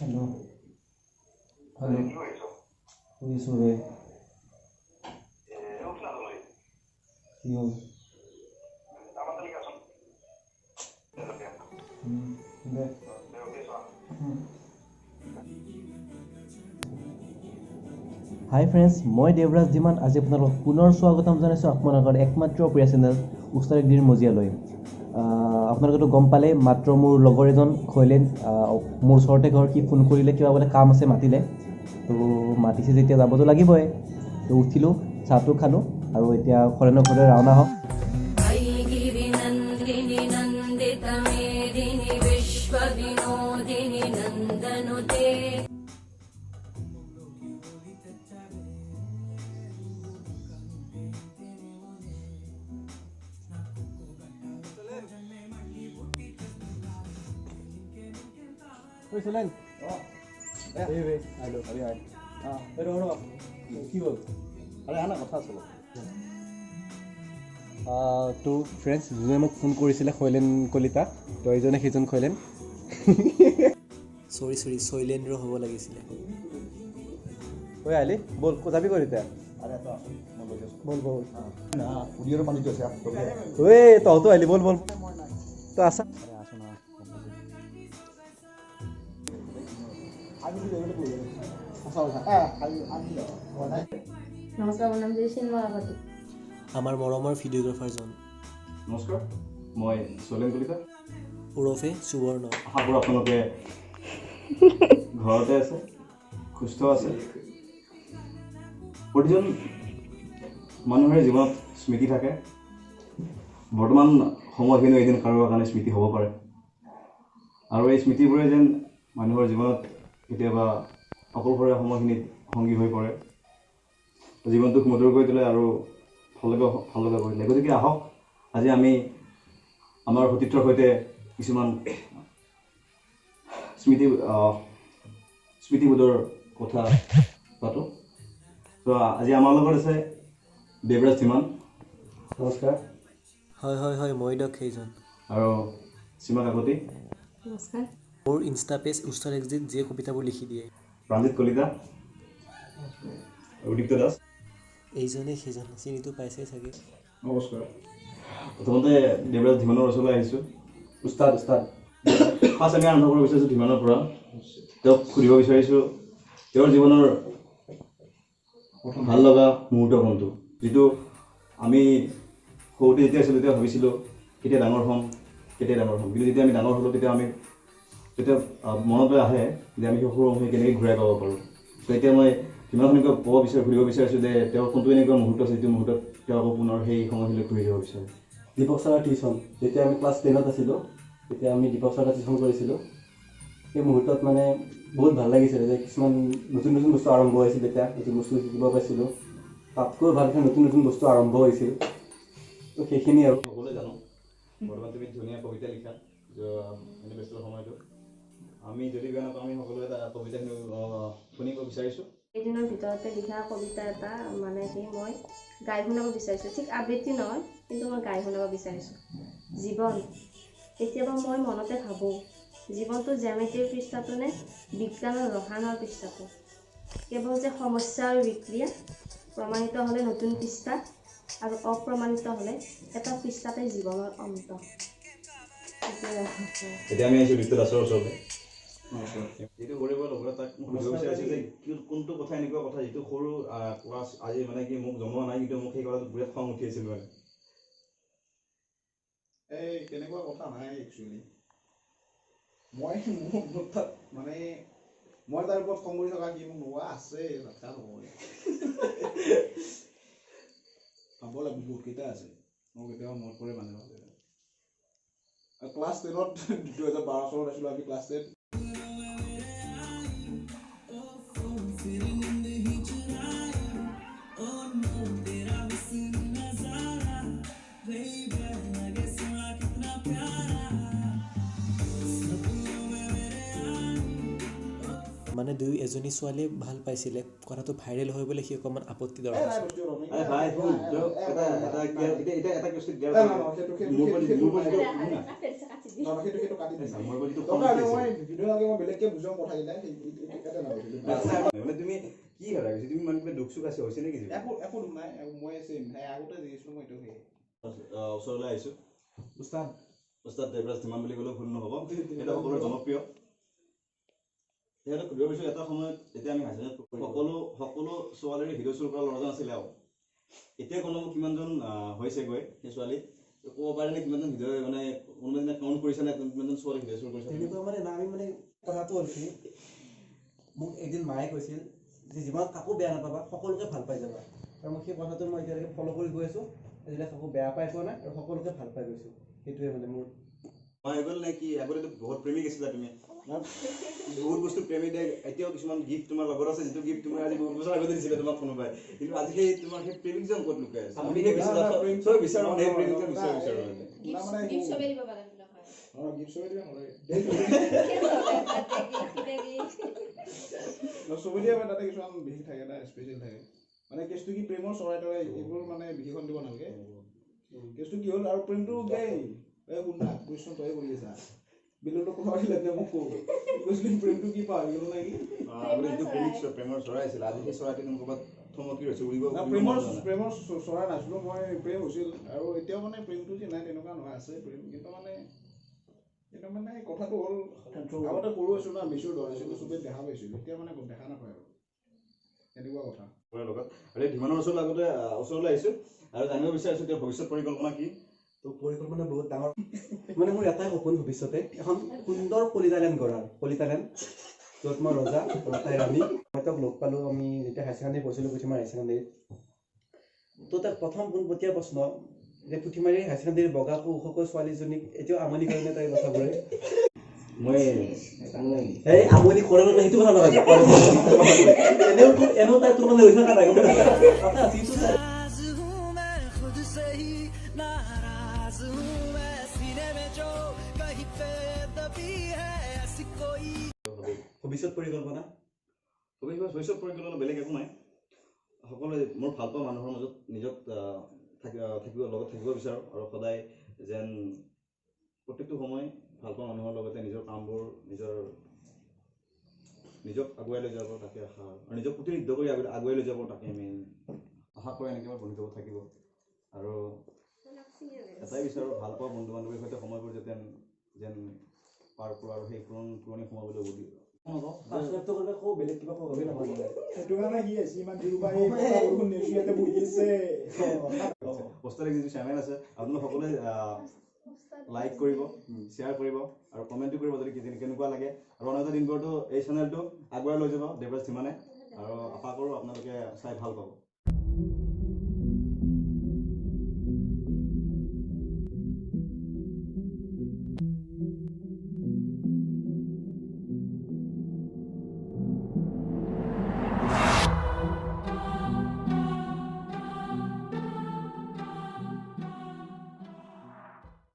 Hello' hello', শুনিছোঁ বে। কি হ'ল? দে। হাই ফ্ৰেণ্ডছ, মই দেৱৰাজ ধীমান। আজি আপোনালোকক পুনৰ স্বাগতম জনাইছোঁ আপোনালোকৰ একমাত্ৰ প্ৰিয় চেনেল উস্তাদ একদিৰ মজিয়ালৈ। আপোনালোকেতো গম পালেই, মাত্ৰ মোৰ লগৰ এজন শৈলেন, মোৰ ওচৰতে ঘৰ, সি ফোন কৰিলে, কিবা বোলে কাম আছে মাতিলে। তো মাতিছে যেতিয়া যাবতো লাগিবই। তো উঠিলোঁ, চাহটো খালোঁ আৰু এতিয়া শৈলেনৰ ঘৰলৈ ৰাওনা হওঁ। गिरिनन्दिनि नन्दितमेदिनि विश्वविनोदिनि नन्दनुते। ঐ শৈলেন, এই বে, আহিলোঁ। এই ৰ ৰ, কি হ'ল? আৰে আনা, কথা আছে। তো ফ্ৰেণ্ডছ, যোনে মোক ফোন কৰিছিলে শৈলেন কলিতা, তো এইজনে সেইজন শৈলেন। চৰি চৰি, শৈলেন্দ্ৰ হ'ব লাগিছিলে। ঐ আহিলি, ব'ল, ক'ত যাবি ক'ত এতিয়া? আৰে এটা আছোন, মই লৈ আছোঁ। ব'ল ব'ল। না, উলিয়াৰ পানীটো আছে। ঐ তহঁতো আহিলি, ব'ল ব'ল। তই আছা? আৰে আছো না। নমস্কাৰ, মোৰ নাম চিন্ময় কাকতি। আমাৰ মৰমৰ ভিডিঅ'গ্ৰাফাৰজন। নমস্কাৰ, মই শৈলেন কলিতা ওৰফে সুবৰ্ণ। আশা কৰোঁ আপোনালোকে ঘৰতে আছে, সুস্থ আছে। প্ৰতিজন মানুহৰে জীৱনত স্মৃতি থাকে। বৰ্তমান সময়খিনিও এদিন কাৰোবাৰ কাৰণে স্মৃতি হ'ব পাৰে আৰু এই স্মৃতিবোৰে যেন মানুহৰ জীৱনত কেতিয়াবা অকলশৰীয়া সময়খিনিত সংগী হৈ পৰে, জীৱনটোক মধুৰ কৰি তোলে আৰু ভাল লগা কৰি তোলে। গতিকে আহক, আজি আমি আমাৰ সতীৰ্থৰ সৈতে কিছুমান স্মৃতিবোধৰ কথা পাতোঁ। তো আজি আমাৰ লগত আছে দেৱৰাজ ধীমান। নমস্কাৰ। হয় হয় হয়, মই দিয়ক সেইজন। আৰু সীমা কাকতি। নমস্কাৰ। মোৰ ইনষ্টা পেজ উস্তাদ এক্সিত যিয়ে কবিতাবোৰ লিখি দিয়ে। প্ৰাণজিত কলিতা, উদীপ্ত দাস। এইজনে সেইজন, চিনিটো পাইছেই চাগে। নমস্কাৰ। প্ৰথমতে দেৱৰাজ ধীমানৰ ওচৰলৈ আহিছোঁ। উস্তাদ, উস্তাদ। ফাৰ্ষ্ট আমি আৰম্ভ কৰিব বিচাৰিছোঁ ধীমানৰ পৰা। তেওঁক সুধিব বিচাৰিছোঁ তেওঁৰ জীৱনৰ ভাল লগা মুহূৰ্ত কোনটো, যিটো আমি সৰুতে যেতিয়া আছিলোঁ তেতিয়া ভাবিছিলোঁ কেতিয়া ডাঙৰ হ'ম, কেতিয়া ডাঙৰ হ'ম, কিন্তু যেতিয়া আমি ডাঙৰ হ'লোঁ তেতিয়া আমি তেতিয়া মনলৈ আহে যে আমি সেই সৰু সময় কেনেকৈ ঘূৰাই পাব পাৰোঁ। তো এতিয়া মই ধীমানখিনিকে ক'ব বিচাৰোঁ, সুধিব বিচাৰিছোঁ যে তেওঁৰ কোনটো এনেকুৱা মুহূৰ্ত আছে যিটো মুহূৰ্তত তেওঁ আকৌ পুনৰ সেই সময়খিনিলৈ ঘূৰি যাব বিচাৰে। দীপক ছাৰৰ টিউশ্যন, যেতিয়া আমি ক্লাছ 10ত আছিলোঁ তেতিয়া আমি দীপক ছাৰৰ টিউশ্যন কৰিছিলোঁ। সেই মুহূৰ্তত মানে বহুত ভাল লাগিছিলে যে কিছুমান নতুন নতুন বস্তু আৰম্ভ হৈছিল, তেতিয়া নতুন বস্তু শিকিব পাইছিলোঁ, তাতকৈ ভালকৈ নতুন নতুন বস্তু আৰম্ভ হৈছিল। তো সেইখিনি আৰু। সকলোৱে জানো বৰ্তমান তুমি ধুনীয়া কবিতা লিখা এনে ব্যস্ত সময়টো আমি যদি বেয়া নাপাওঁ আমি সকলোৱে এটা কবিতা শুনিব বিচাৰিছোঁ। এদিনৰ ভিতৰতে লিখা কবিতা এটা মানে কি মই গাই শুনাব বিচাৰিছোঁ, ঠিক আবৃত্তি নহয় কিন্তু মই গাই শুনাব বিচাৰিছোঁ। জীৱন, কেতিয়াবা মই মনতে ভাবোঁ জীৱনটো জ্যামিতিৰ পৃষ্ঠাটো নে বিজ্ঞানৰ ৰসায়নৰ পৃষ্ঠাটো, কেৱল যে সমস্যা আৰু বিক্ৰিয়া, প্ৰমাণিত হ'লে নতুন পৃষ্ঠা আৰু অপ্ৰমাণিত হ'লে এটা পৃষ্ঠাতে জীৱনৰ অন্ত। এতিয়া আমি আহিছোঁ দীপ্ত দাসৰ ওচৰলৈ। যিটো কৰিব লগা তাক মোক সুধিব বিচাৰিছোঁ যে কোনটো কথা এনেকুৱা কথা যিটো সৰু ক্লাছ আজি মানে কি মোক জনোৱা নাই, কিন্তু মোক সেই কথাটো বিৰাট খং উঠি আছিল মানে। এই তেনেকুৱা কথা নাই একচুৱেলি। মই মোৰ তাত মানে মই তাৰ ওপৰত খং কৰি থকা কি মোক নোহোৱা আছে, ৰক্ষা নকৰে। ভাব লাগিব বহুতকেইটা আছে, মোৰ কেতিয়াবা মনত পৰে মাজে মাজে। ক্লাছ 10ত 2012 চনত আছিলোঁ আমি ক্লাছ 10। মানে দুই এজনী ছোৱালীয়ে ভাল পাইছিলে, কথাটো ভাইৰেল হৈ গ'লে সি অকণমান আপত্তি দৰ্শাইছে। নহয়, সেইটো কাটি দিম। মোৰ ওপৰত যিটো খং দৰকাৰ হ'লে উঠিছিল। মই ভিডিঅ' নালাগে, মই বেলেগকে বুজাওঁ কথাকেইটা, ইয়াতে নাপাতিলোঁ। মানে তুমি কি হেৰাই গৈছে, তুমি মানে কিবা দুখ চুখ আছে হৈছে নেকি জীৱনত? একো দুখ নাই, মই চেম আগতে যি আছিলোঁ মই এতিয়াও সেই। ওচৰলৈ আহিছোঁ। উস্তাদ। উস্তাদ দেৱৰাজ ধীমান বুলি ক'লেও ভুল নহ'ব, সেইটো সকলোৰে জনপ্ৰিয়। তেখেতক সুধিব বিচাৰোঁ, এটা সময়ত যেতিয়া আমি হায়াৰ ছেকেণ্ডেৰীত সকলো ছোৱালীৰে হৃদয় চুৰ কৰা ল'ৰাজন আছিলে আৰু এতিয়া কোনো কিমানজন হৈছেগৈ সেই ছোৱালী ক'ব পাৰেনে? কিমানজন হৃদয় মানে কোনোবা দিনা কাউণ্ট কৰিছে নে কিমানজন ছোৱালী হৃদয় চুৰ কৰিছে? তেনেকুৱা মানে না, আমি মানে কথাটো হ'ল কি, মোক এদিন মায়ে কৈছিল যে জীৱনত কাকো বেয়া নাপাবা, সকলোকে ভাল পাই যাবা। আৰু মই সেই কথাটো মই এতিয়ালৈকে ফ'ল' কৰি গৈ আছোঁ। আজিলৈকে কাকো বেয়া পাই পোৱা নাই আৰু সকলোকে ভাল পাই গৈছোঁ। সেইটোৱে মানে মোৰ মই হৈ গ'ল নে কি? আগতেতো বহুত প্ৰেমিক আছিলা তুমি, বহুত বস্তু প্ৰেমিক। এতিয়াও কিছুমান গিফ্ট তোমাৰ লগত আছে, যিটো গিফ্ট তোমাৰ আজি বহুত বছৰ আগতে দিছিলে তোমাক কোনোবাই, কিন্তু আজি সেই তোমাৰ সেই প্ৰেমিকজন ক'ত লুকাই আছে? আমি সেই চবে বিচাৰোঁ, মানে সেই প্ৰেমিকজন বিচাৰোঁ মানে। না মানে গিফ্ট চবে দিব পাৰে নহয়। অঁ, গিফ্ট চবে দিব নালাগে। চবে দিয়া মানে তাতে কিছুমান বিশেষ থাকে, এটা স্পেচিয়েল থাকে। মানে কেছটো কি, প্ৰেমৰ চৰাই তৰাই এইবোৰ মানে বিশেষণ দিব নালাগে। কেছটো কি হ'ল আৰু প্ৰেমটো গেই, এই শুন না, কুৱেশ্যন তই কৰি আছা, বিলুটো কথা পাতিলে নে মোক কওঁ কৈছিলি প্ৰেমটো কি পাহৰি গ'লো নেকি? আগতে যিটো প্ৰেমিক প্ৰেমৰ চৰাই আছিল, আজি সেই চৰাইটো ক'ৰবাত থমকি ৰৈছে, উৰিব না, প্ৰেমৰ চৰাই নাছিলোঁ মই, প্ৰেম হৈছিল আৰু এতিয়াও মানে প্ৰেমটো যে নাই তেনেকুৱা নহয়, আছে প্ৰেম, কিন্তু মানে কথাটো হ'ল আগতে সৰু আছিলোঁ না, মেচিয়ৰ হোৱা নাছিলোঁ, চবেই দেখা পাইছিলোঁ, এতিয়া মানে দেখা নাপায় আৰু তেনেকুৱা কথা। লগত আৰু এই ধীমানৰ ওচৰলৈ আগতে ওচৰলৈ আহিছোঁ আৰু জানিব বিচাৰিছোঁ তেওঁৰ ভৱিষ্যত পৰিকল্পনা কি? তো পৰিকল্পনা বহুত ডাঙৰ, মানে মোৰ এটাই সপোন, ভৱিষ্যতে এখন সুন্দৰ কলিতালেণ্ড গঢ়াৰ, কলিতালেণ্ড য'ত মই ৰজা আৰু তাই ৰাণী। মই তেওঁক লগ পালোঁ আমি যেতিয়া হায়াৰ ছেকেণ্ডেৰী পঢ়িছিলোঁ, পুথিমাৰী হায়াৰ ছেকেণ্ডেৰীত। তো তাক প্ৰথম পোনপটীয়া প্ৰশ্ন যে পুথিমাৰী হায়াৰ ছেকেণ্ডেৰীৰ বগাকৈ ওখকৈ ছোৱালীজনীক এতিয়াও আমনি কৰেনে তাইৰ কথাবোৰে? মই এই আমনি কৰে নে সেইটো কথা নহয়, এনেও এনেও তাই তোৰ মানে ৰৈ থকা নাই, কথা যিটো তাই ভৱিষ্যত পৰিকল্পনা? ভৱিষ্যত পৰিকল্পনা বেলেগ একো নাই, সকলোৱে মোৰ ভাল পোৱা মানুহৰ মাজত নিজক থাকিব, লগত থাকিব বিচাৰোঁ আৰু সদায় যেন প্ৰত্যেকটো সময় ভাল পোৱা মানুহৰ লগতে নিজৰ কামবোৰ নিজক আগুৱাই লৈ যাব তাকে আশা, আৰু নিজক প্ৰতিনিধিত্ব কৰি আগুৱাই লৈ যাব তাকে আমি আশা কৰোঁ। এনেকৈ মোৰ বন্ধুত্ব থাকিব আৰু এটাই বিচাৰোঁ, ভাল পোৱা বন্ধু বান্ধৱীৰ সৈতে সময়বোৰ যাতে যেন পাৰ কৰোঁ আৰু সেই পুৰণি সময়বোৰলৈ উভতি ছাবস্ক্ৰাইবটো কৰিলে কওঁ, বেলেগ কিবা কওঁ, গমেই নাপাওঁ। সেইটো কাৰণে সি আহিছে ইমান দূৰৰ পৰা, এই বৰষুণ নেওচি ইয়াতে বহি আছে। ওস্তাদি যিটো চেনেল আছে, আপোনালোক সকলোৱে লাইক কৰিব, শ্বেয়াৰ কৰিব আৰু কমেণ্টো কৰিব যদি কেনেকুৱা লাগে। আৰু অনাগত দিনবোৰতো এই চেনেলটো আগুৱাই লৈ যাব দেৱৰাজ ধীমানে, আৰু আশা কৰোঁ আপোনালোকে চাই ভাল পাব।